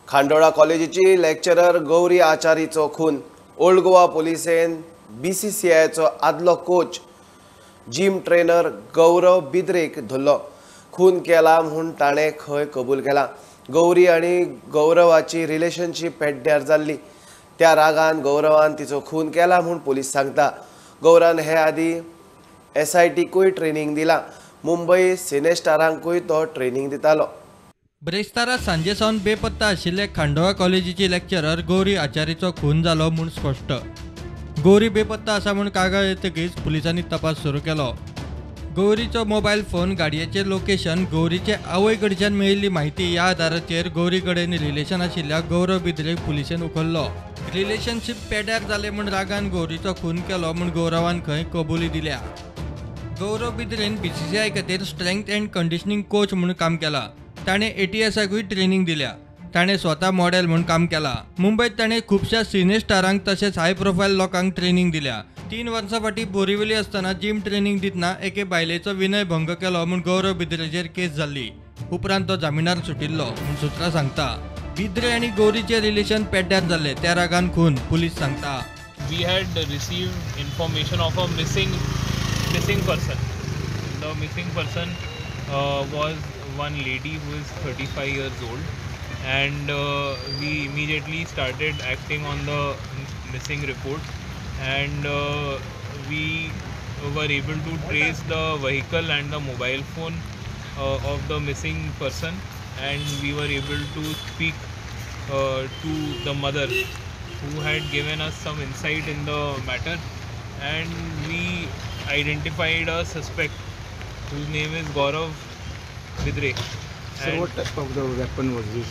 खांडोळा कॉलेजीची लेक्चरर गौरी आचारीचो खून. ओल्ड गोवा पोलिसेन बीसीसीआयचो आदलो कोच जिम ट्रेनर गौरव बिद्रेक धरलो. खून केला म्हूण ताणें खंय कबूल केला. गौरी आनी गौरवाची रिलेशनशीप पेड्ड्यार जाल्ली. त्या रागान गौरवान तिचो खून केला म्हूण पोलीस सांगता. गौरान हे आदी एसआयटीकूय ट्रेनिंग दिला. मुंबई सिनेस्टारांकूय तो ट्रेनिंग दितालो. ब्रेस्तारा सांजे सावन बेपत्ता आशिल्ले खांडोळा कॉलेजीची लेक्चरर गौरी आचारीचो खून जालो म्हूण स्पश्ट. गौरी बेपत्ता आसा म्हूण कागाळ येतकीच पुलिसांनी तपास सुरू केलो. गौरीचो मोबायल फोन, गाडयेचें लोकेशन, गौरीचे आवय कडच्यान मेळिल्ली म्हायती ह्या आदाराचेर गौरी कडेन रिलेशन आशिल्ल्या गौरव बिद्रेक पुलिशेन उखल्लो. रिलेशनशीप पेड्यार जालें म्हूण रागान गौरीचो खून केलो म्हूण गौरवान खंय कबुली दिल्या. गौरव बिद्रेन बीसीसीआय खातीर स्ट्रेंथ अँड कंडिशनिंग कोच म्हूण काम केलां. ताणें एटीएसाकूय ट्रेनिंग दिल्या. ताणें स्वता मॉडेल म्हूण काम केलां. मुंबयत ताणें खुबश्या सिने स्टारांक तशेंच हाय प्रोफायल लोकांक ट्रेनिंग दिल्या. 3 वर्सां फाटीं बोरिवली आसतना जिम ट्रेनिंग दितना एके बायलेचो विनय भंग केलो म्हूण गौरव बिद्रेचेर केस जाल्ली. उपरांत तो जामिनार सुटिल्लो म्हूण सुत्रां सांगता. बिद्रे आनी गौरीचे रिलेशन पेड्ड्यार जाल्लें, त्या रागान खून, पुलीस सांगता. We had received information of a missing person. The missing person was one lady who is 35 years old, and we immediately started acting on the missing report, and we were able to trace the vehicle and the mobile phone of the missing person, and we were able to speak to the mother, who had given us some insight in the matter, and we identified a suspect whose name is Gaurav Bidre. So what type of the weapon was this?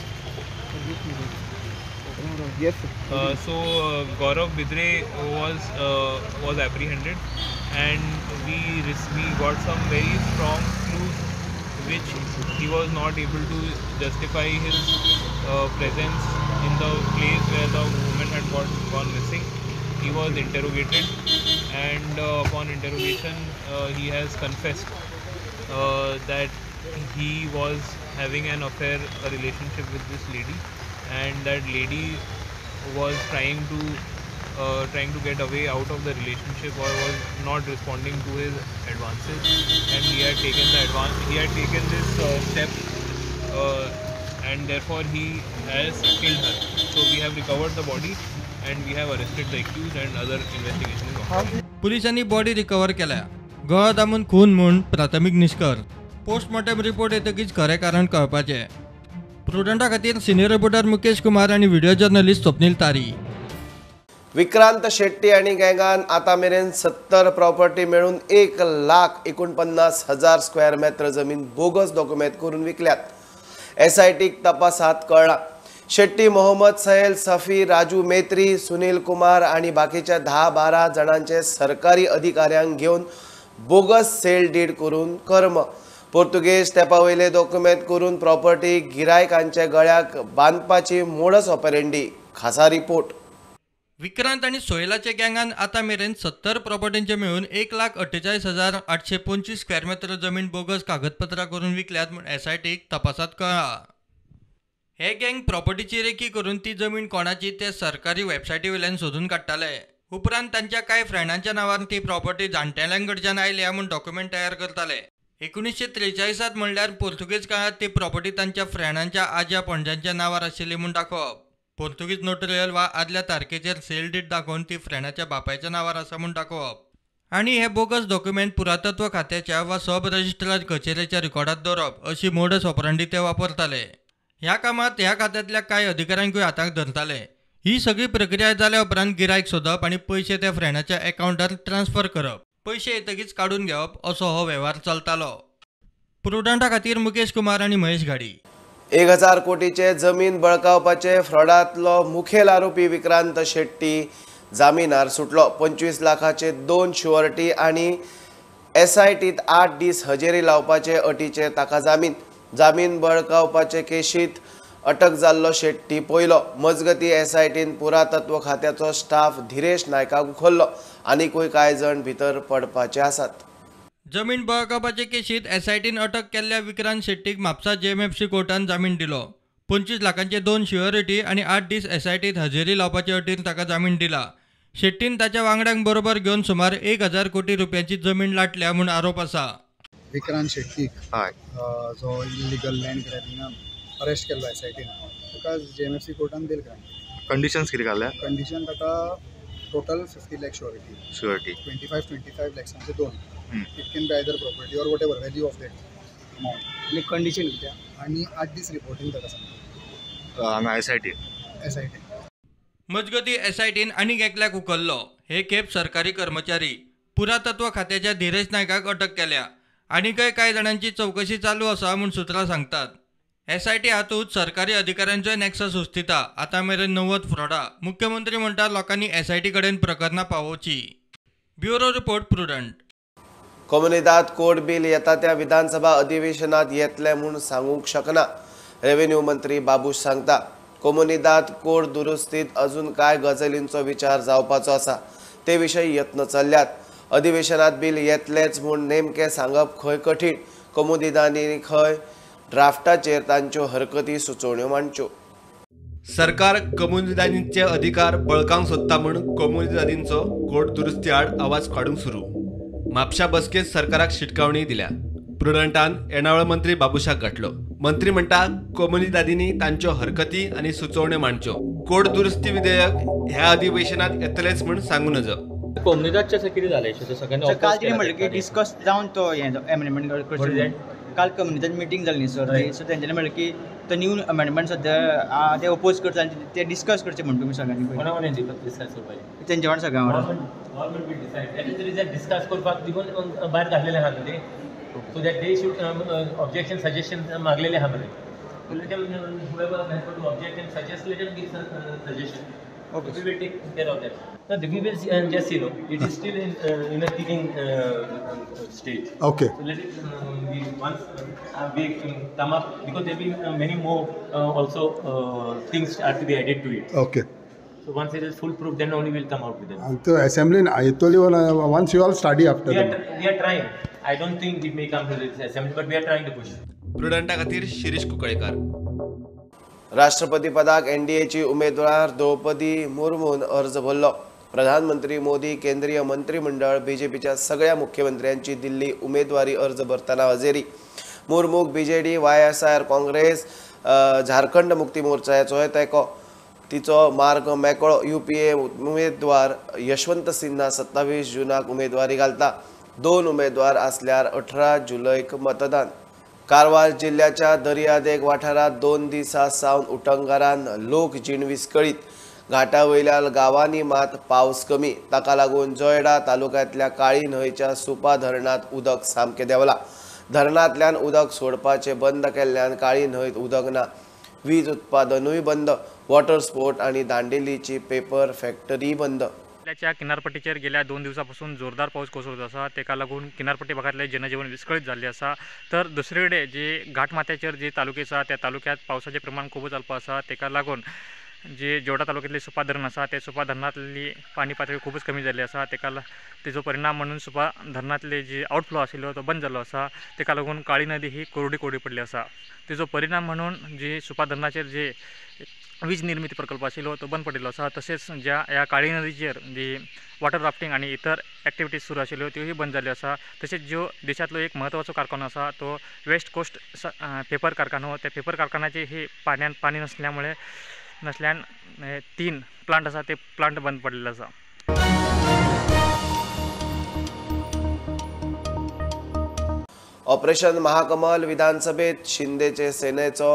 Yes, sir. So Gaurav Bidre was apprehended, and we got some very strong clues which he was not able to justify his presence in the place where the woman had gone missing. He was interrogated, and upon interrogation he has confessed that he was having an affair, a relationship with this lady, and that lady was trying to get away out of the relationship or was not responding to his advances, and he had taken the advance, he had taken this step, and therefore he has killed her. So we have recovered the body and we have arrested the accused, and other investigation is on. पुलिसांनी body recover केल्या. गळो दामून खून म्हूण प्राथमीक निश्कर्श. Postmortem report येतकीच खरें कारण कळपाचें. प्रुडंटा खातीर सिनियर रिपोर्टर मुकेश कुमार आनी व्हिडिओ जर्नलिस्ट स्वप्नील तारी. विक्रांत शेट्टी आनी गँगान आतां मेरेन 70 प्रॉपर्टी मेळून 1,49,000 स्क्वेअर मेत्र जमीन बोगस डॉक्युमेंट करून विकल्यात. एसआयटीक तपासात कळ्ळां. शेट्टी, मोहम्मद सहेल, सफी, राजू मेत्री, सुनील कुमार आनी बाकीच्या 10-12 जाणांचे सरकारी अधिकाऱ्यांक घेवन बोगस सेल डीड करून कर्म. पोर्तुगेज तेपा वयले डॉक्युमेंट करून प्रॉपर्टी गिरायकांच्या गळ्याक बांदपाची मोडस ऑपरेंडी. खासा रिपोर्ट. विक्रांत आनी सोहेलाच्या गँगान आतां मेरेन 70 प्रॉपर्टींचे मेळून 1,48,825 स्क्वेअर मेत्र जमीन बोगस कागदपत्रां करून विकल्यात म्हूण एसआयटीक तपासात कळ्ळां. हे गँग प्रॉपर्टीची रेकी करून ती जमीन कोणाची ते सरकारी वेबसायटी वयल्यान सोदून काडटाले. उपरांत तांच्या कांय फ्रेंडांच्या नांवार ती प्रॉपर्टी जाणटेल्यां कडच्यान आयल्या म्हूण डॉक्युमेंट तयार करताले. 1943 म्हणल्यार पोर्तुगेज काळांत ती प्रॉपर्टी तांच्या फ्रेंडांच्या आज्या पणज्यांच्या नांवार आशिल्ली म्हूण दाखोवप. पोर्तुगीज नोटरियल वा आदल्या तारखेचेर सेल डीड दाखोवन ती फ्रेंडाच्या बापायच्या नांवार आसा म्हूण दाखोवप. आनी हे बोगस डॉक्युमेंट पुरातत्व खात्याच्या वा सब रजिस्ट्रार कचेरेच्या रिकॉर्डात दवरप अशी मोडस ऑपरंडी ते वापरताले. ह्या कामात ह्या खात्यांतल्या कांय अधिकाऱ्यांकूय हाताक धरताले. ही सगळी प्रक्रिया जाल्या उपरांत गिरायक सोदप आनी पयशे त्या फ्रेंडाच्या एकावंटार ट्रान्सफर करप, पयशे येतकीच काडून घेवप असो हो वेव्हार चलतालो. प्रुडंटा खातीर मुकेश कुमार आनी महेश घाडी. 1000 कोटीचे जमीन बळकावपाचे फ्रॉडांतलो मुखेल आरोपी विक्रांत शेट्टी जामिनार सुटलो. 25 लाखाचे 2 शुअरिटी आनी एसआयटीत 8 दीस हजेरी लावपाचे अटीचेर ताका जामीन. जामीन बळकावपाचे केशीत अटक जाल्लो शेट्टी पयलो. मजगती एसआयटीन पुरातत्व खात्याचो स्टाफ धीरेश नायकाक उखल्लो. आनीकूय कांय जण भितर पडपाचे आसात. जमीन बळकावपाचे केशीत एसआयटीन अटक केल्ल्या विक्रांत शेट्टीक म्हापसा जेएमएफसी कोर्टान जामीन दिलो. 25 लाखांचे 2 श्युअरिटी आनी 8 दीस एसआयटीत हजेरी लावपाचे अटीन ताका जामीन दिला. शेट्टीन ताच्या वांगड्यांक बरोबर घेवन सुमार 1000 कोटी रुपयांची जमीन लाटल्या म्हूण आरोप आसा. विक्रांत शेट्टीक जो इलिगल लँड ग्रॅबिंगान अरेस्ट केल्लो एसआयटीन, ताका जेएमएफसी कोर्टान बेल ग्रांट. कंडिशन्स कितें घाल्या? कंडिशन ताका total 50 lakh surety, 25 लॅक्सांचे 2. It can be either property or whatever value of that amount. आनी कंडिशन कितें? आनी 8 दीस रिपोर्टींग ताका सांगता हांगा एसआयटी. मजगती एसआयटीन आनीक एकल्याक उखल्लो. हे खेप सरकारी कर्मचारी पुरातत्व खात्याच्या धीरज नायकाक अटक केल्या. आनीकय कांय जाणांची चवकशी चालू आसा म्हूण सुत्रां सांगतात. एसआयटी हातूंत सरकारी अधिकाऱ्यांचोय नॅक्सस उस्तिता. आतां मेरेन 90 फ्रॉडा. मुख्यमंत्री म्हणटा लोकांनी एसआयटी कडेन प्रकरणां पावोवची. Bureau report, Prudent. Comunidade code bill येता त्या विधानसभा अधिवेशनात येतलें म्हूण सांगूंक शकना, रेव्हेन्यू मंत्री बाबूश सांगता. कोमुनिदाद कोड दुरुस्तीत अजून कांय गजालींचो विचार जावपाचो आसा, ते विशयी यत्न चल्ल्यात. अधिवेशनात बिल येतलेंच म्हूण नेमकें सांगप खंय कठीण. कोमुनिदादींनी खंय ड्राफ्टाचेर तांच्यो हरकती सुचोवण्यो मांडच्यो. सरकार कोमुनिदादींचे अधिकार बळकावंक सोदता म्हूण कोमुनिदादींचो कोड दुरुस्ती आड आवाज काडूंक सुरू. म्हापशा बसकेंत सरकाराक शिटकावणी दिल्या. प्रुडंटान येणावळ मंत्री बाबूशाक गाठलो. मंत्री म्हणटा कोमुनिदादींनी तांच्यो हरकती आनी सुचोवण्यो मांडच्यो. कोड दुरुस्ती विधेयक ह्या अधिवेशनात येतलेंच म्हूण सांगू नजो. कोमुनिदादचें कितें जालें? काल कितें म्हणलें की डिस्कस जावन तो हें एमेंडमेंट करचें. काल कम्युनिटान मिटींग जाली न्ही सर, सो तेंच्यांनी म्हणलें की तो न्यू अमेंडमेंट सद्या ते ओपोज करता आनी ते डिस्कस करचे म्हण तुमी सगळ्यांनी तेंच्या वांगडा सगळ्यां वांगडा डिस्कस करपाक देखून भायर घातलेलें आहा न्हू ते, so that they should objection suggestion मागलेले आहा मरे. Let them, whoever has got to object and suggest, let them give some suggestion. Okay. We will take care of that. No, we will just see, no, it is still in a thinking stage. Okay. So let it be once we come up, because there will be many more also things are to be added to it. Okay. So once it is full proof, then only we will come out with it. And the assembly, once you all study after that. We are trying. I don't think it may come to this assembly, but we are trying to push. प्रुडंटा खातीर शिरीष कुंकळेकर. राष्ट्रपती पदाक एनडीएची उमेदवार द्रौपदी मुर्मून अर्ज भरलो. प्रधानमंत्री मोदी, केंद्रीय मंत्रिमंडळ, बीजेपीच्या सगळ्या मुख्यमंत्र्यांची दिल्ली उमेदवारी अर्ज भरताना हजेरी. मुर्मूक बीजेडी, वायएसआर काँग्रेस, झारखंड मुक्ती मोर्चाचोय तेंको. तिचो मार्ग मेकळो. यूपीए उमेदवार यशवंत सिन्हा 27 जूनाक उमेदवारी घालता. 2 उमेदवार आसल्यार 18 जुलैक मतदान. कारवार जिल्ल्याच्या दर्यादेग वाठारांत 2 दिसां सावन उटंगारान लोक जीण विस्कळीत. घाटा वयल्या गांवांनी मात पावस कमी, ताका लागून जोयडा तालुक्यांतल्या काळी न्हंयच्या सुपा धरणांत उदक सामकें देंवलां. धरणांतल्यान उदक सोडपाचें बंद केल्ल्यान काळी न्हंयत उदक ना. वीज उत्पादनूय बंद. वॉटर स्पोर्ट आनी दांडेलीची पेपर फॅक्टरी बंद. च्या किनारपट्टीचेर गेल्या 2 दिवसापासून जोरदार पाऊस कोसळत आसा. तेका लागून किनारपट्टी भागातले जनजीवन विस्कळीत जाल्ले आसा. तर दुसरे कडेन जे घाटमाथ्याचेर जे तालुके आसा त्या तालुक्यात पावसाचें प्रमाण खूबच अल्प आसा. तेका लागून जे जोडा तालुक्यातले सुपा धरण आसा ते सुपा धरणांतली पाणी पातळी खूबच कमी जाल्ली आसा. तेका तेजो परिणाम म्हणून सुपा धरणांतले जे आउटफ्लो आशिल्लो तो बंद जाल्लो आसा. तेका लागून काळी नदी ही कोरडी कोरडी पडली आसा. तेजो परिणाम म्हणून जे सुपा धरणाचेर जे वीज निर्मिती प्रकल्प आशिल्लो तो बंद पडिल्लो आसा. तशेंच ज्या ह्या काळी नदीचेर जी वॉटर राफ्टिंग आनी इतर एक्टिविटीज सुरू आशिल्ल्यो त्योय बंद जाल्ल्यो आसा. तशेंच ज्यो देशांतलो एक म्हत्वाचो कारखानो आसा तो वेस्ट कोस्ट पेपर कारखानो, त्या पेपर कारखान्याचे ही पाण्यान पाणी नसल्यामुळे नसल्यान 3 प्लांट आसा ते प्लांट बंद पडलेले आसा. ऑपरेशन महाकमल विधानसभेत शिंदेचे सेनेचो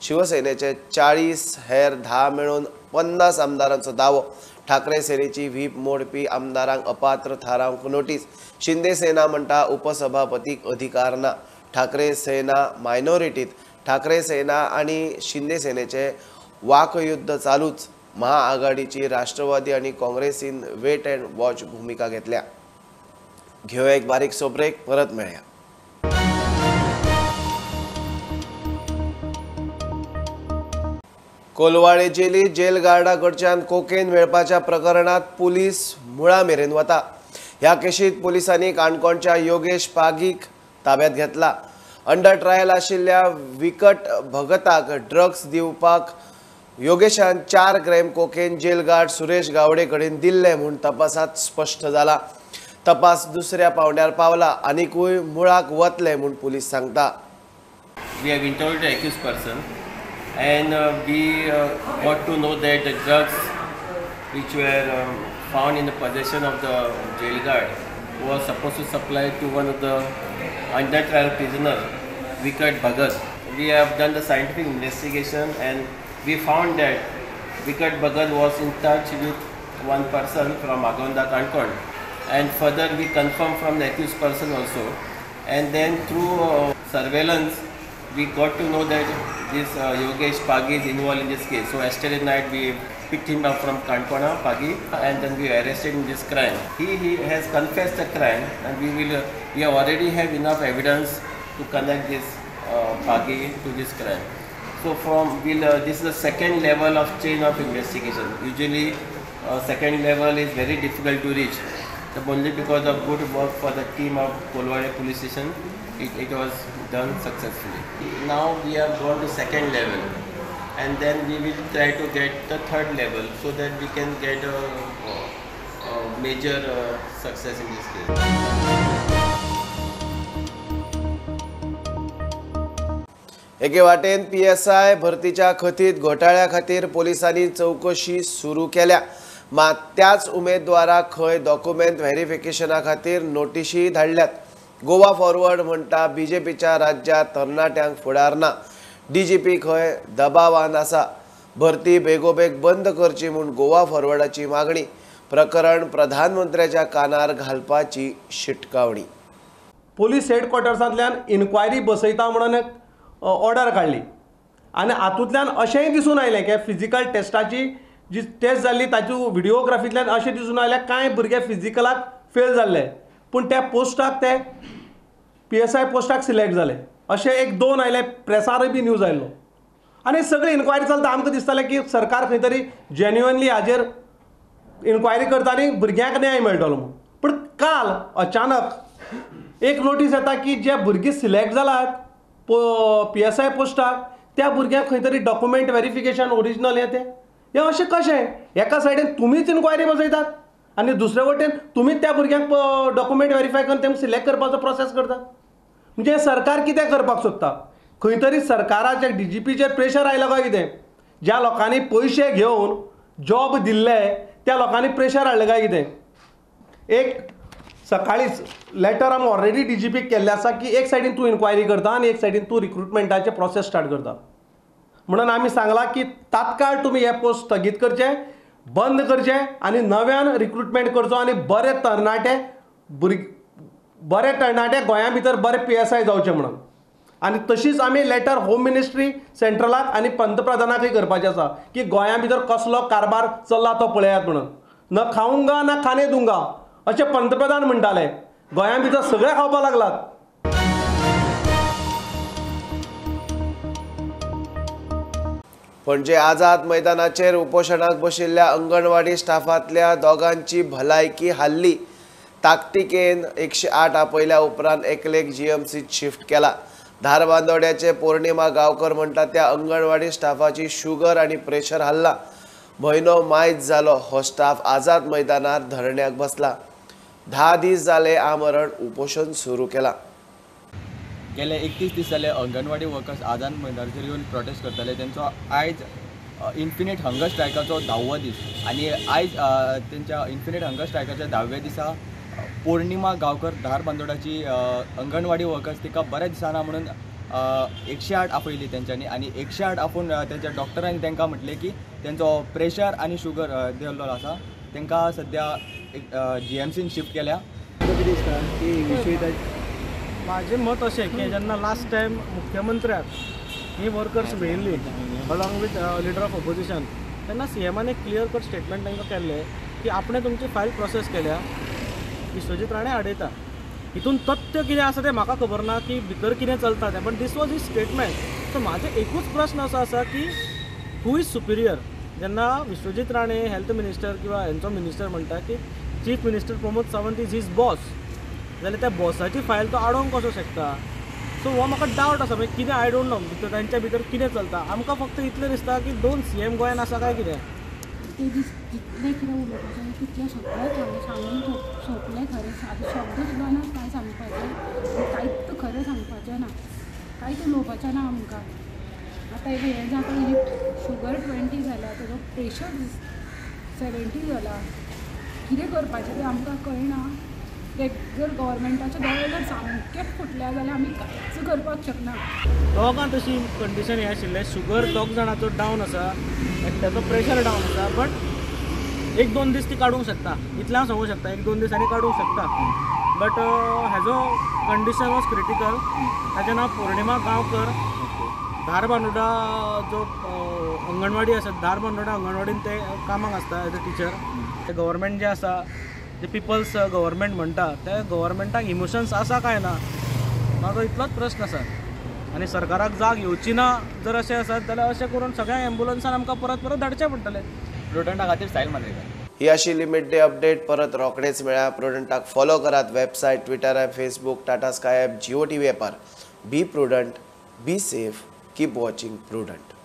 शिवसेनेचे 40 हेर 10 मेळून 50 आमदारांचो दावो. ठाकरे सेनेची व्हीप मोडपी आमदारांक अपात्र थारावंक नोटीस. शिंदे सेना म्हणटा उपसभापतीक अधिकार ना. ठाकरे सेना मायनॉरिटीत. ठाकरे सेना आनी शिंदे सेनेचे वाकयुद्ध चालूच. महाआघाडीची राष्ट्रवादी आनी काँग्रेसीन वेट अँड वॉच भूमिका घेतल्या. घेवया एक बारीकसो ब्रेक, परत मेळया. कोलवाळे जेलीत जेल गार्डा कडच्यान कोकेन मेळपाच्या प्रकरणात पुलीस मुळा मेरेन वता. ह्या केशीत पुलिसांनी काणकोणच्या योगेश पागीक ताब्यात घेतला. अंडर ट्रायल आशिल्ल्या विकट भगताक ड्रग्स दिवपाक योगेशान 4 gram cocaine jail guard Suresh Gawade कडेन दिल्ले म्हूण तपासात स्पश्ट जाला। तपास दुसऱ्या पावंड्यार पावला आनीकूय मुळाक वतले म्हूण पुलीस सांगता। We have interviewed the accused person and we got to know that the drugs which were found in the possession of the jail guard was supposed to supply to one of the under trial prisoner, Vikat Bhagat. We have done the scientific investigation and we found that Vikat Bhagat was in touch with one person from Agonda Kankon, and further we confirmed from the accused person also, and then through surveillance we got to know that this Yogesh Pagi is involved in this case. So yesterday night we picked him up from Kankona, Pagi, and then we arrested him in this crime. He has confessed the crime, and we already have enough evidence to connect this Pagi to this crime. So from this is the second level of chain of investigation. Usually second level is very difficult to reach. But only because of good work for the team of Kolwade Police Station, it was done successfully. Now we have gone to second level, and then we will try to get the third level so that we can get a major success in this case. एके वाटेन PSI भरतीच्या कथीत घोटाळ्या खातीर पोलिसांनी चवकशी सुरू केल्या, मात त्याच उमेदवाराक खंय डॉक्युमेंट व्हेरिफिकेशना खातीर नोटिशी धाडल्यात। गोवा फॉरवर्ड म्हणटा बीजेपीच्या राज्यात तरणाट्यांक फुडार ना, डीजीपी खंय दबावान आसा, भरती बेगोबेग बंद करची म्हूण गोवा फॉरवर्डाची मागणी, प्रकरण प्रधानमंत्र्याच्या कानार घालपाची शिटकावणी। पोलीस हेडक्वॉर्टर्सांतल्यान इन्क्वायरी बसयता म्हणून ऑर्डर काडली आनी हातूंतल्यान अशेंय दिसून आयलें की फिजिकल टेस्टाची जी टेस्ट जाल्ली ताची व्हिडिओग्राफींतल्यान अशें दिसून आयलें कांय भुरगे फिजिकलाक फेल जाल्ले, पूण त्या पोस्टाक ते PSI पोस्टाक सिलेक्ट जाले अशें एक दोन आयले, प्रेसारय बी न्यूज आयलो आनी सगळी इन्क्वायरी चलता। आमकां दिसतालें की सरकार खंय तरी जेन्युअनली हाजेर इन्क्वायरी करता आनी भुरग्यांक न्याय मेळटलो म्हूण, पूण काल अचानक एक नोटीस येता की जे भुरगीं सिलेक्ट जालात PSI पोस्टाक त्या भुरग्यांक खंय तरी डॉक्युमेंट व्हेरिफिकेशन ओरिजिनल हें तें हें अशें कशें? एका सायडीन तुमीच इन्क्वायरी बसयतात आनी दुसरे वटेन तुमीच त्या भुरग्यांक डॉक्युमेंट व्हेरीफाय करून तेंकां सिलेक्ट करपाचो प्रोसेस करता। म्हणजे सरकार कितें करपाक सोदता? खंय तरी सरकाराचेर DGPचेर प्रेशर आयलो काय कितें? ज्या लोकांनी पयशे घेवन जॉब दिल्ले त्या लोकांनी प्रेशर हाडलें काय कितें? एक सकाळीच लेटर आमी ऑलरेडी DGPक केल्लें आसा की एक सायडीन तूं इन्क्वायरी करता आनी एक सायडीन तूं रिक्रुटमेंटाचें प्रोसेस स्टार्ट करता, म्हणून आमी सांगलां की तात्काळ तुमी हे पोस्ट स्थगीत करचे, बंद करचे आनी नव्यान रिक्रुटमेंट करचो आनी बरे तरणाटे बरे तरणाटे गोंया भितर बरे PSI जावचे म्हणून। आनी तशीच आमी लेटर होम मिनिस्ट्री सेंट्रलाक आनी पंतप्रधानाकय करपाचें आसा की गोंया भितर कसलो कारभार चल्ला तो पळयात म्हणून। न खाऊंगा ना खाने दूंगा अशें पंतप्रधान म्हणटाले, गोंया भितर सगळे खावपाक लागलात। पणजे आझाद मैदानाचेर उपोशणाक बशिल्ल्या अंगणवाडी स्टाफांतल्या दोगांची भलायकी हाल्ली, ताकतिकेन 108 आपयल्या उपरांत एकलेक GMCत शिफ्ट केला। धारबांदोड्याचे पौर्णिमा गांवकर म्हणटा त्या अंगणवाडी स्टाफाची शुगर आनी प्रेशर हाल्ला, म्हयनो मायज जालो हो स्टाफ आझाद मैदानार धरण्याक बसला, 10 दीस जाले आमरण उपोशण सुरू केला। गेले 31 दीस जाले अंगणवाडी वर्कर्स आझाद मैदानाचेर येवन प्रोटेस्ट करताले। तेंचो आयज इन्फिनीट हंगर स्ट्रायकाचो 10वो दीस आनी आयज तेंच्या इन्फिनीट हंगर स्ट्रायकाच्या 10व्या दिसा पौर्णिमा गांवकर धारबांदोडाची अंगणवाडी वर्कर्स तिका बरें दिसना म्हणून 108 आपयली तेंच्यांनी आनी 108 आपोवन तेंच्या डॉक्टरांनी तांकां म्हटलें की तेंचो प्रेशर आनी शुगर देंवलो आसा, तांकां सद्या GMCन शिफ्ट केल्या। म्हाजें मत अशें की जेन्ना लास्ट टायम मुख्यमंत्र्याक ही वर्कर्स मेळिल्ली along with leader of opposition, तेन्ना CMान एक क्लियर कट स्टेटमेंट तांकां केल्लें की आपणें तुमची फायल प्रोसेस केल्या, विश्वजीत राणे आडयता, हितून तथ्य कितें आसा तें म्हाका खबर ना की भितर कितें चलता तें, पण this was his statement. So म्हाजो एकूच प्रश्न असो आसा की हू is superior? जेन्ना विश्वजीत राणे हेल्थ मिनिस्टर किंवा हेंचो मिनिस्टर म्हणटा की chief minister Pramod Sawant is his boss, जाल्यार त्या बॉसाची फायल तो आडोवंक कसो शकता? सो हो म्हाका डावट आसा, म्हणजे कितें I don't know भितर तांच्या भितर कितें चलता. आमकां फक्त इतलें दिसता की 2 CM गोंयान आसा काय कितें. ते दीस जितलें कितें उलोवपाचें तितलें सगळें खरें सांगून सोंपलें खरें. आतां शब्द सुद्दां ना कांय सांगपाचें, कांयच खरें सांगपाचें ना, कांयच उलोवपाचें ना आमकां. आतां हें जाता, शुगर 20 जाल्या, तेजो प्रेशर 70 जाला, कितें करपाचें तें आमकां कळना. ते जर गव्हर्मेंटाचे दोळे जर सामकेच फुटल्या जाल्यार आमी कांयच करपाक शकना. दोगां तशी कंडिशन हें आशिल्लें, शुगर 2 जाणांचो डावन आसा, एकट्याचो प्रेशर डावन आसा, बट 1-2 दीस ती काडूंक शकता, इतलें हांव सांगूंक शकता, 1-2 दिसांनी काडूंक शकता. बट हेजो कंडिशन वॉज क्रिटिकल. ताचें नांव पौर्णिमा गांवकर, धारबांदोडा जो अंगणवाडी आसा, धारबांदोडा अंगणवाडीन ते कामाक आसता एज अ टिचर. ते गव्हर्मेंट जें आसा, जे पिपल्स गव्हर्मेंट म्हणटा, त्या गव्हर्मेंटाक इमोशन्स आसा काय ना, म्हाजो इतलोच प्रस्न आसा. आनी सरकाराक जाग येवची ना जर अशें आसत जाल्यार अशें करून सगळ्या एम्बुलन्सान आमकां परत परत धाडचें पडटलें. प्रुडंटा खातीर सायल मारलें. ही आशिल्ली मिड डे अपडेट. परत रोखडेच मेळ्या. प्रुडंटाक फॉलो करात website, Twitter app, Facebook, Tata Sky app, Jio TV ॲपार. Be prudent, be safe, keep watching Prudent.